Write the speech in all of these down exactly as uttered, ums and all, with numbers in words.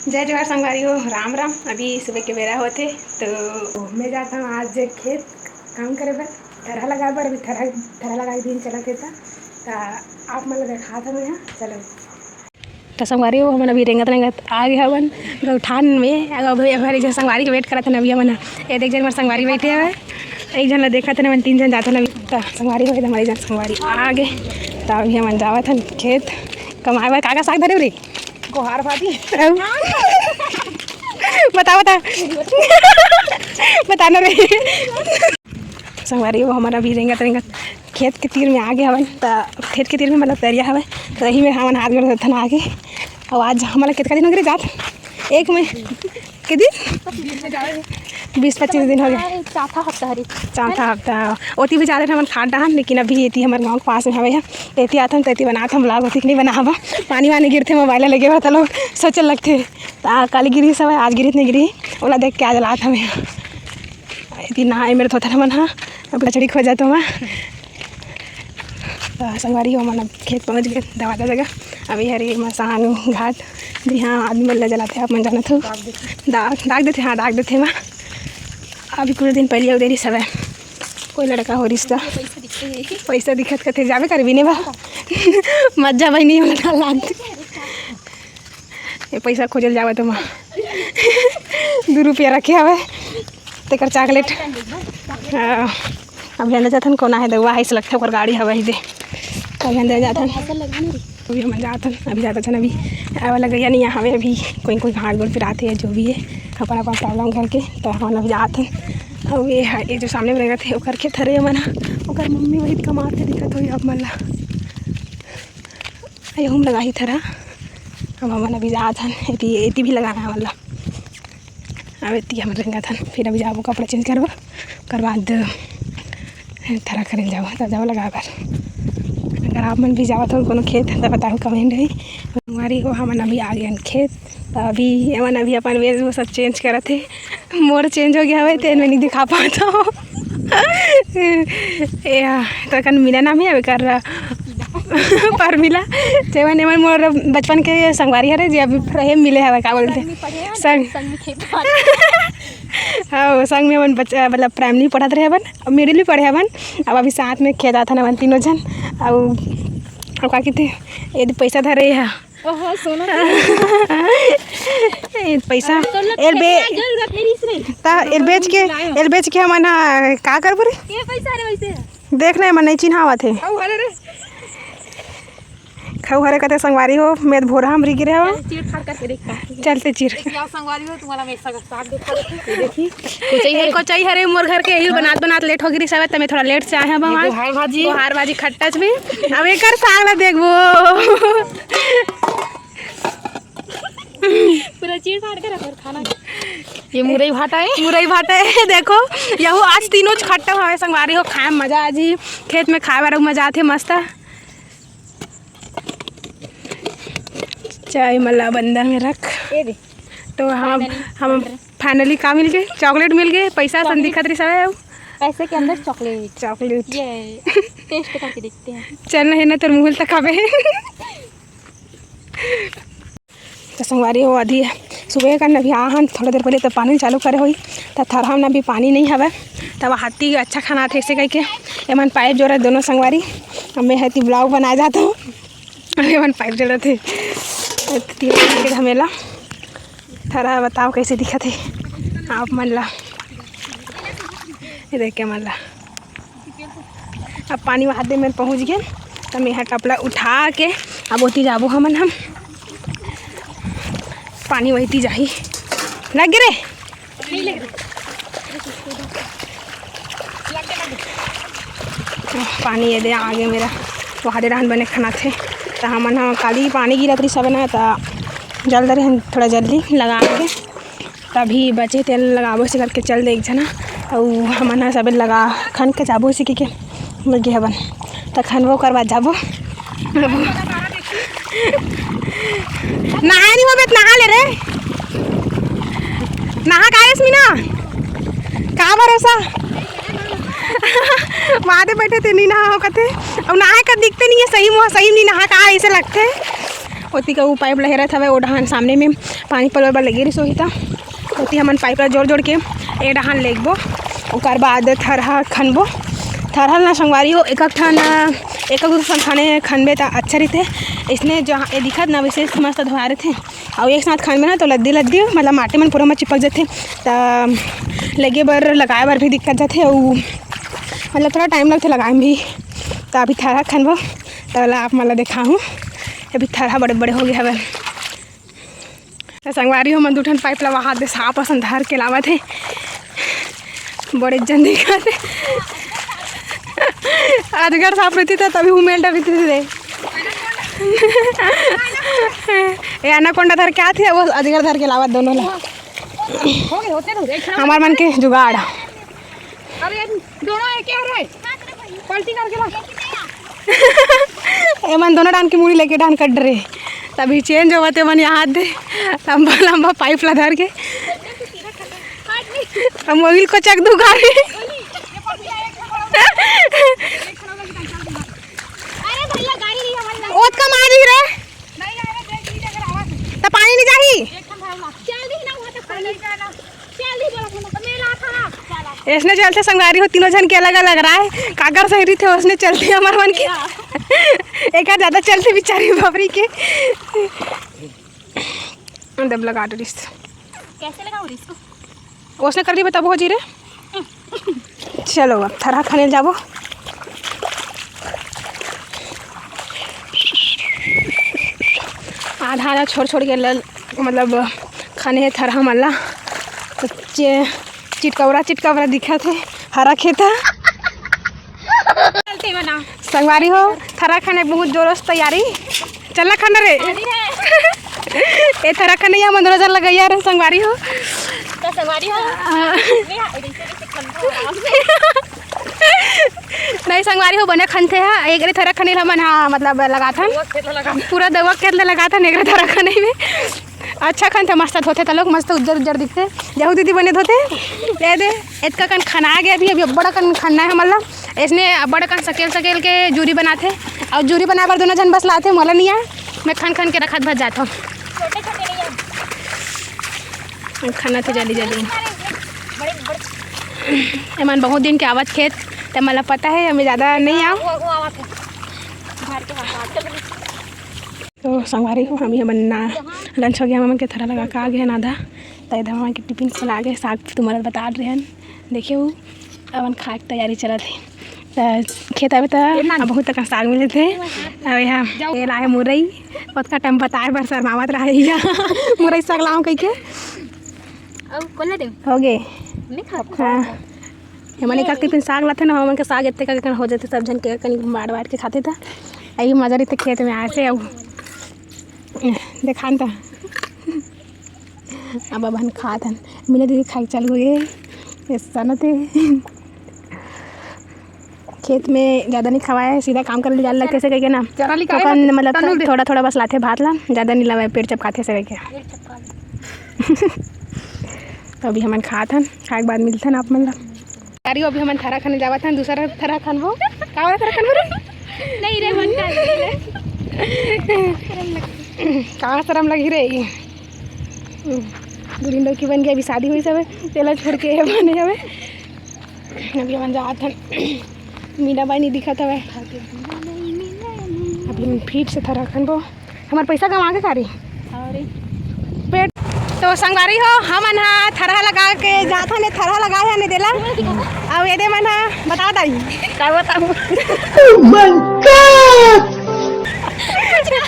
जय जोहार संगवारी हो, राम राम। अभी सुबह के बेरा होथे, तो मैं जात हूँ आज खेत काम करे बर, थरहा लगाए बर। अभी थरहा, थरहा लगाए के दिन चलत हे, त, त आप मन ला देखात हूँ यहाँ। चलो, त संगवारी हो, हमन अभी रेंगत रेंगत आ गे हवन गौठान में। अभी, अभी एक झन संगवारी के wait करत हन। अभी हमन ह, ये देख, जन मोर संगवारी बैठे हवे, एक झन ला देखत हन, हमन तीन झन जात हन अभी। त संगवारी हो, हमर एक झन संगवारी आ गे, त अभी हमन जावत हन खेत कमाए बर। का का साग धरे हो रे? कोहार भाजी। बताओ, बता। बता ना रे। संगवारी हो, हमन अभी रेंगत रेंगत खेत के तीर में आ गे हवन। त खेत के तीर में मतलब तरिया हवय, त यही में हमन हाथ गोड़ धोथन आके। अउ आज हमन ला कतका दिन हो गे रे जात? एक में के दिन? बीस पच्चीस दिन हो गे। चौथा हफ्ता हरे। चौथा हफ्ता। ओती भी जात रहे हमन खाद डाहन, लेकिन अभी एती हमर गाँव के पास में हवे ह, एती आथन त एती बनात हम vlog, ओती के नहीं बनाबा। पानी वानी गिरथे, mobile लेगे बर त लोग सोचे लगथे। त काली गिरी सब, आज गिरी नहीं गिरी, ओला देख के आज लात हमें। एती नहाए मेरे थोथन मन ह, अब लचड़ी खो जात हमा। त संगवारी हो, हमन अब खेत पहुँच गे, दवा दे जगह। अभी हरे मसान घाट, जी हाँ, आदमी मन ले जलाथे, आप मन जानत हो। दाग, दाग देथे, हाँ, दाग देथे मा। अभी कुछ दिन पहले उधर ही सब है, कोई लड़का हो रिश्ता। पैसा दिखत कथे, जाबे करबी ने बा। मत जा बहिनी, हमन ला लाग। ये पैसा खोजे ल जावत हमा। दू रुपया रखे हवे, तेकर chocolate। हाँ, अभी अंदर जाथन, कोन आहे दउवा, अइसे लगथे ओकर गाड़ी हवे ही दे। अभी अंदर जाथन। अभी हमन जाथन, अभी जाथन, अभी आवा लगइया नहीं हवे, अभी कोई कोई घाट गोड़ पिरात हे, जो भी है, अपन अपन problem करके, त हमन अभी जाथन। अउ ये है, ये जो सामने में रंगत हे, ओकर खेत हरे, हमन ह, ओकर मम्मी वही कमात हे, दिखत होही आप मन ला। यहू में लगाही थरा। अब हमन अभी जात हन, एती, एती भी लगाना है, मतलब। अब एती हमन रेंगत हन, फिर अभी जाबो, कपड़ा change करबो, ओकर बाद थरा करे ल जाबो, तब जाबो लगाए बर। अगर आप मन भी जावत हो कोनो खेत, त बताहू comment में। संगवारी हो, हमन अभी आ गेन खेत। त अभी हमन अभी अपन वेशभूषा change करत हे। मोर change हो गया हवे, तेन में नहीं दिखा पात हो। ए, हा, तो कन मिला नाम ही हवे कर परमिला। जेवन एमन मोर बचपन के संगवारी हरे, जे अभी रहे मिले हवे, का बोलथे? संग में पढ़े हन, संग। संग में खेत। हाँ, संग में हमन बच-, मतलब primary पढ़त रहे हवन, middle भी पढ़े हवन। अब अभी साथ में खेत आथन हमन तीनों झन। अब, अब का कहते, ये पैसा धरे हा। ओहो, सोना। ए, पैसा, अरे, तोर लग एल बे-, खेत में जरूरत नहीं रहिस रे। ता एल बेच के, लायो। एल बेच के हमन ह, का करबो रे? के पैसा रे वैसे? देख ना, एमन नहीं चिन्हावत हे। खाऊ हरे रे। खाऊ हरे कते संगवारी हो, मेद भोरा हमरी गिरे हो। चल, चीर फाड़ करके देखता हूँ। चलते चीर। देखिए, आओ संगवारी हो, तुम्हारा मैं साग, साग देखा देती हूँ। ये देखिए, कोचई है। कोचई हरे मोर घर के, यही बनात बनात late हो गिरी सब, त मैं थोड़ा late से आए हैं अब ये आज। गोहार भाजी। गोहार भाजी खट्टा भी। अब एकर साग ला देखबो। पूरा चीर फाड़ के रखो खाना। ये मुरई भाटा है। मुरई भाटा है, देखो, यहू आज तीनों खट्टा हवे संगवारी हो, खाए में मजा आ जी। खेत में खाए बर मजा आथे मस्त। चाय मला बंदा में रख। ये दे। तो हम, finally हम order। Finally का मिल गए? Chocolate मिल गए। पैसा सन chocolate। दिखत रही सब है। पैसे के अंदर chocolate। Chocolate। ये taste करके देखते हैं। चल ना है ना, तोर मुँह तक आवे। तो संगवारी हो, अभी सुबह का अभी आहन, थोड़ा देर पहले तो पानी चालू करे हुई, तो थरहा में अभी पानी नहीं हवे, तब हाथी अच्छा खाना थे, ऐसे कह के एमन pipe जोड़त दोनों संगवारी। अब मैं हती vlog बनाए जाता हूँ, अब एमन pipe जोड़त थे, तीन के झमेला। थरहा बताओ कैसे दिखत है आप मन ला, ये देख के मन ला। अब पानी वहां दे में पहुंच गए, त मेहा टपला उठा के अब ओती जाबो हमन हम। पानी वहीती जाही। लग गे रे? पानी ये दे आगे मेरा, वहां दे रहन बने खना थे। त हमन ह काली पानी गिरत रही सब ना, त जल्द रहे थोड़ा जल्दी लगा के। तभी बचे तेल लगाबो से करके चल दे एक झना। अउ हमन ह सबे लगा खन के जाबो से के, के लगे हवन। त खनबो करवा जाबो। नहाए नहीं होबे त नहा ले रे। नहा का आयस मीना? का भरोसा? मारे बैठे थे, नहीं नहा हो कथे। अब नहाए का दिखते नहीं है, सही मुँह, सही नहीं नहा का, ऐसे लगते। ओती का वो पाइप ला हेरत हवय, ओ डहान सामने में पानी पलोय बर लगे रहिस होही त ओती हमन पाइप ला जोड़ जोड़ के ए डहान लेगबो। ओकर बाद थरहा खनबो। थरहा ना संगवारी हो, एक एक ठन, एक एक ठन खने खनबे त अच्छा रहिथे। इसने जहाँ ए दिखत ना, वैसे मस्त धोआ रहिथे। अउ एक साथ खनबे ना तो लद्दी लद्दी, मतलब माटी मन पूरा म चिपक जथे, त लगे बर, लगाए बर भी दिक्कत जथे। अउ मतलब थोड़ा टाइम लगथे लगाए में भी। त अभी थरहा खनबो, त ओला आप मन ला देखाहूँ। अभी थरहा बड़े बड़े हो गए हवे। त संगवारी हो, मन दू ठन पाइप ला वहां दे सांप असन धर के लावत हे। बड़े जन दिखत हे। अजगर सांप रहिथे त तभी उमेल डरथे रे। ए एनाकोंडा धर के आथे, वो अजगर धर के लावत दोनों ला। हो गए, होते तो देख लो। हमार मन के जुगाड़। अरे, दोनों एक ही रहे। पलटी करके ला। एमन दोनों डान के मुड़ी लेके डान कट रहे। तभी चेंज होवत हे मन यहाँ दे। लंबा लंबा पाइप ला धर के। हम वही को चक दू गाड़ी। अरे भैया, गाड़ी नहीं हमारी। ओतका मारी रे। त पानी नहीं जाही। ऐसने चलथे संगवारी हो, तीनों झन के अलग अलग राय, काकर सही रहिथे, ओसने चलथे हमर मन के। एकर ज्यादा चलथे बिचारी बाबरी के। दब लगा डरिस। कैसे लगाऊं इसको? ओसने कर दी, बताबो हो जी रे। चलो, अब थरहा खने जाबो। आधा आधा छोड़ छोड़ के लल, मतलब खने हे थरहा मन ला। तो चे-, चिटकौरा चिटकौरा दिखत हे, हरा खेत हे। चलते बना। संगवारी हो, थरहा खने बहुत जोरों से तैयारी। चलना खाना रे। अरे है। ए थरहा खने या मनोरंजन लगैया रे संगवारी हो। तो संगवारी हो। हाँ। नहीं, हाँ, ऐसे, ऐसे खन दो आराम से। नहीं संगवारी हो, बने खनथे हा, एकरे थरहा खने ला मन हा, मतलब लगाथन। वो खेत लगा। पूरा दवा खेत ला लगाथन एकरे थरहा खने में। अच्छा खनथे, मस्त होथे त लोग, मस्त उज्जर उज्जर दिखथे। जहू दीदी बने धोथे। दे दे, एतका कन खना गया अभी, अभी अब्बड़ कन खनना हे हमन ला। इसने अब्बड़ कन सकेल सकेल के जूरी बनाथे, अउ जूरी बनाए बर दोनों झन बस लाथे, मोला नहीं आए, मैं खन खन के रखत भर जात हूँ। छोटे छोटे नहीं है। खना थे जल्दी जल्दी। बड़े बड़े। एमन बहुत दिन के आवत खेत, त मला पता है, हमें ज़्यादा नहीं आव। वो, वो आवत है। घर के बाहर आजकल। तो संगवारी हो, हम ये बनना लंच हो गया, हमन के थरा लगा के आ गए ना आधा। तो इधर हमन के टिफिन खोला गए, साग तुम्हारा बता रहे हैं, देखे हो, अपन खाए के तैयारी चलत है। त खेत आवे त ये ना। अब बहुत तक साग मिलत हे। अब यहाँ ये लाए मुरई, ओतका टाइम बताए बर शर्मावत रहे या मुरई साग लाऊं कहिके। अब कोला दे। हो गे। नहीं खा। हाँ। हमन एक एक टिफिन साग लाथे ना, हमन के साग एते करके हो जाथे, सब झन के कनी बांट बांट के खाथे त। आई मजा रहिथे खेत में आए से। अब देखान त। अब अपन खात हन। मीना दीदी खाए के चालू हो गए। ऐसा न थे। खेत में ज़्यादा नहीं खवाए, सीधा काम करे ले जाए लगथे से कहिके ना। चना निकाले ओकर बर मतलब तनु दे। थोड़ा थोड़ा बस लाथे भात ला, ज़्यादा नहीं लावे, पेट चपकाथे से कहिके। पेट चपका ले। तो अभी हमन खात हन, खाए के बाद मिलथन आप मन ला। अरे अभी हमन थरा खाने जावत हन, दूसरा थरा खानबो। का वाला थरा खानबो रे? नहीं रे, मन का नहीं रे। कहाँ शरम लगी रे? दूरिन लड़की बन गई, अभी शादी हुई सब, तेला छोड़ के ये बने हवे। अभी हमन जात हन, मीना बाई नहीं दिखत हवे। अभी हम फिर से थरा खानबो। हमार पैसा कमा के कारी। अरे। पेट। तो संगवारी हो, हमन हा थरहा लगा के जात हन, थरहा लगा है ने देला। अब एदे मन हा बता दाई। का बताऊं? Oh my God!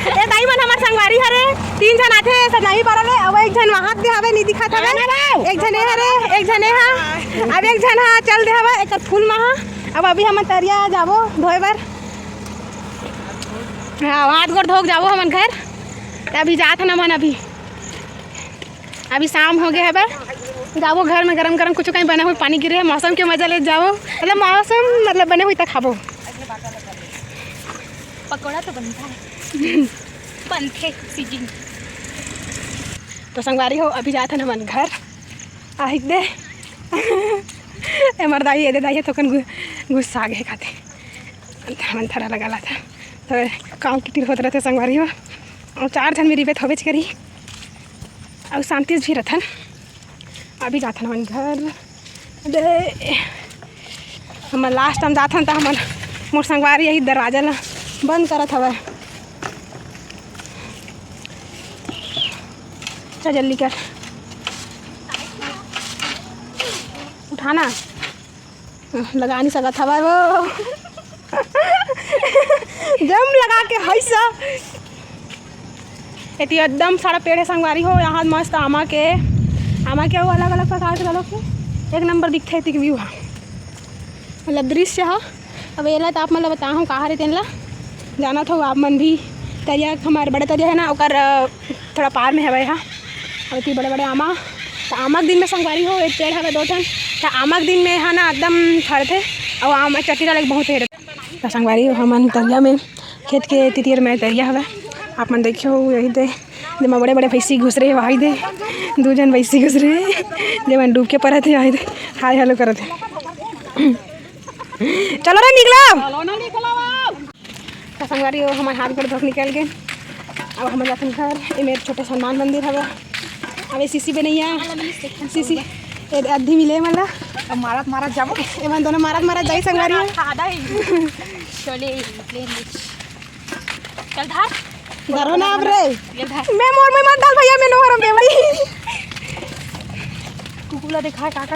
ए दाई मन हमर संगवारी हरे, तीन झन आथे, सब नहीं पारा ले। अब एक झन वहां दे हवे, नहीं दिखात हवे। हाँ, ना, ना। एक झन ए हरे, एक झन ए हा। अब एक झन हा चल दे हवे, एक फूल महा। अब अभी हमन तरिया जाबो धोए बर। हाँ, हाथ गोड़ धोक जाबो हमन घर। त अभी जात हन हमन अभी। अभी शाम हो गया है बा। जाबो घर में गरम गरम कुछ कहीं बना हुई, पानी गिरे है, मौसम के मजा ले जाओ। मतलब मौसम मतलब बने हुई त खाबो। पकौड़ा तो बनता है। बनथे सीजन। तो संगवारी हो, अभी जात हन हमन घर। आहिक दे। ए मर दाई, ए दे दाई, थोकन गु-, गुस्सा आ गए खाते। हमन थरा लगा ला था। तो काम किटिर होत रहते संगवारी हो। अउ चार झन में रिबे त होबेच करी। अउ शांति से भी रथन। अभी जाथन हमन घर। अरे, हमन last time जाथन त हमन, मोर संगवारी यही दरवाजा ला बंद करत हवय। चल जल्दी कर, उठाना। लगा नहीं सकत हवय वो। जम लगा के हइसा। एती एकदम सारा पेड़ हे संगवारी हो। यहाँ मस्त आमा के, आमा के अउ अलग-अलग प्रकार के घलो के एक नंबर दिखथे एती के view ह। मतलब दृश्य ह। अब एला त आप मन ल बताहूँ का हरे तेन ल। जानत हो आप मन भी, तरिया, हमर बड़े तरिया हे ना, ओकर, अ, थोड़ा पार में हवय हा। अउ एती बड़े-बड़े आमा, त आमा के दिन में संगवारी हो, एक पेड़ हवय दो ठन, त आमा के दिन में हा ना एकदम फरथे, अउ आमा चट्टी डाले के बहुत हे। त संगवारी हो, हमन तरिया में, खेत के एती तीर में तरिया हवय, आप मन देखे हो, यही दे, जेमा बड़े-बड़े भैंसी घुसरे हे, वही दे, दू झन भैंसी घुसरे हे, जेमन डूब के परत हे, वही दे, hi hello करत हे। चलो रे, निकलो। त संगवारी हो, हमर हाथ गोड़ धो के निकल गे। अब हमन जाथन घर। ए मेर छोटे सा हनुमान मंदिर हवे। अबे सीसी बनइया, सीसी, ए अद्धी मिले मन ला। अब मारत मारत जाबो। एमन दोनों मारत मारत जाई संगवारी हो। आधा ही। चले, ले ले। चल धार। धरो ना अब रे। ये धार। मैं मोर में मत डाल भैया, मैं नोहर में भाई। कुकुला देखा काका।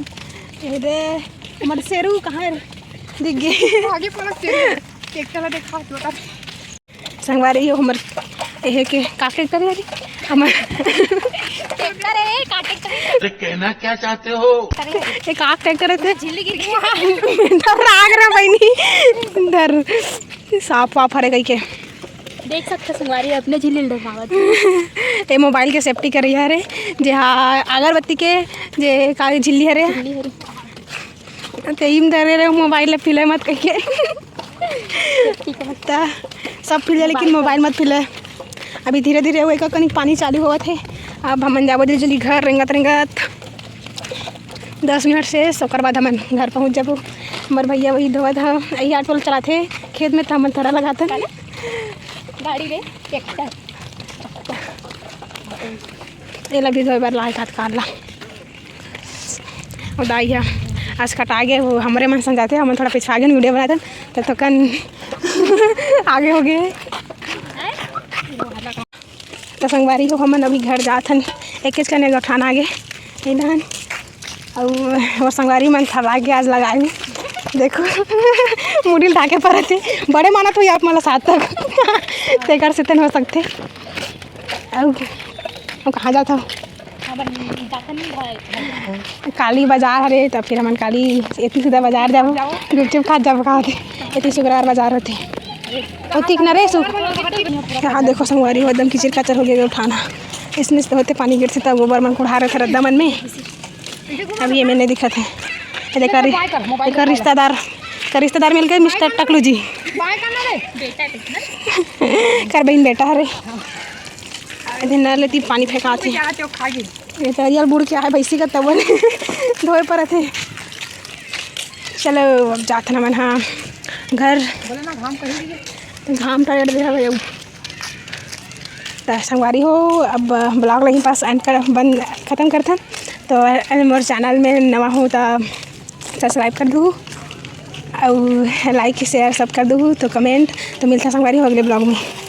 ए दे, हमर शेरू कहाँ है रे? दिख गए। आगे पड़ा शेरू। ट्रैक्टर ला देखा, छोटा। संगवारी हो हमर एहे के का ट्रैक्टर है रे? हमर ट्रैक्टर है, का ट्रैक्टर है? अरे कहना क्या चाहते हो? ये का ट्रैक्टर है ते? झिल्ली गिर गई। डर लाग रहा बहनी। डर। सांप वाप हरे कहिके। देख सकते संगवारी अपने झिल्ली ल डरवावत। ए मोबाइल के safety करिया हरे, जे हा अगरबत्ती के जे का झिल्ली हरे। झिल्ली हरे। ते इम धरे रहे मोबाइल ल पिले मत कहिके। त सब पिले लेकिन मोबाइल मत पिले। अभी धीरे धीरे वो एक कनिक पानी चालू होवत हे। अब हमन जाबो जल्दी जल्दी घर रेंगत रेंगत। दस मिनट से, ओकर बाद हमन घर पहुँच जाबो। हमर भैया वही धोवत ह, यही ऑटो ल चलाथे खेत में, त हमन थोड़ा लगाथन। गाड़ी रे, ट्रैक्टर। एला भी धोए बर लाए खात कार ला। ओ दाई ह, आज कटा गे, वो हमरे मन संग जाथे, हमन थोड़ा पिछवा गेन, वीडियो बनाथन, त थोकन आगे हो गे। त संगवारी हो, हमन अभी घर जात हन, एकेच कने गौठान आगे, इधर। अउ मोर संगवारी मन थर्रा के आज लगाए हे। देखो, मुड़ी ल ढाके परत हे। बड़े मानत होई आप मन ला सात तक। तेकर से तेन हो सकथे। अउ, अउ कहाँ जात हव? काली बाजार हरे, त फिर हमन काली एती सीधा बाजार जाबो, गुपचुप खात जाबो, खात एती शुक्रवार बाजार होथे। अउ तीक न रे सु-, यहाँ देखो संगवारी हो, एकदम किचिर काचर हो गया गौठान ह। इसने से होते पानी गिरथे, तब गोबर मन कुढ़ा रहे थे रद्दा मन में। अभी ये में नहीं दिखत हे। ये देख, एकर, एकर रिश्तेदार, एकर रिश्तेदार मिल गए मिस्टर टकलू जी। कर बहन बेटा हरे। अरे न लेती पानी फेंकात हे। ये तो रियल बुड़ के आए भैंसी का तवन धोए परत हे। चलो अब जात हन हमन हा घर। घाम टाइट दे हवे। त संगवारी हो, अब vlog ल यहीं पास end कर, बंद, खतम करथन। तो अगर मोर channel में नवा हो त subscribe कर दू, अउ like share सब कर दू, तो comment। तो मिलता संगवारी हो अगले vlog में।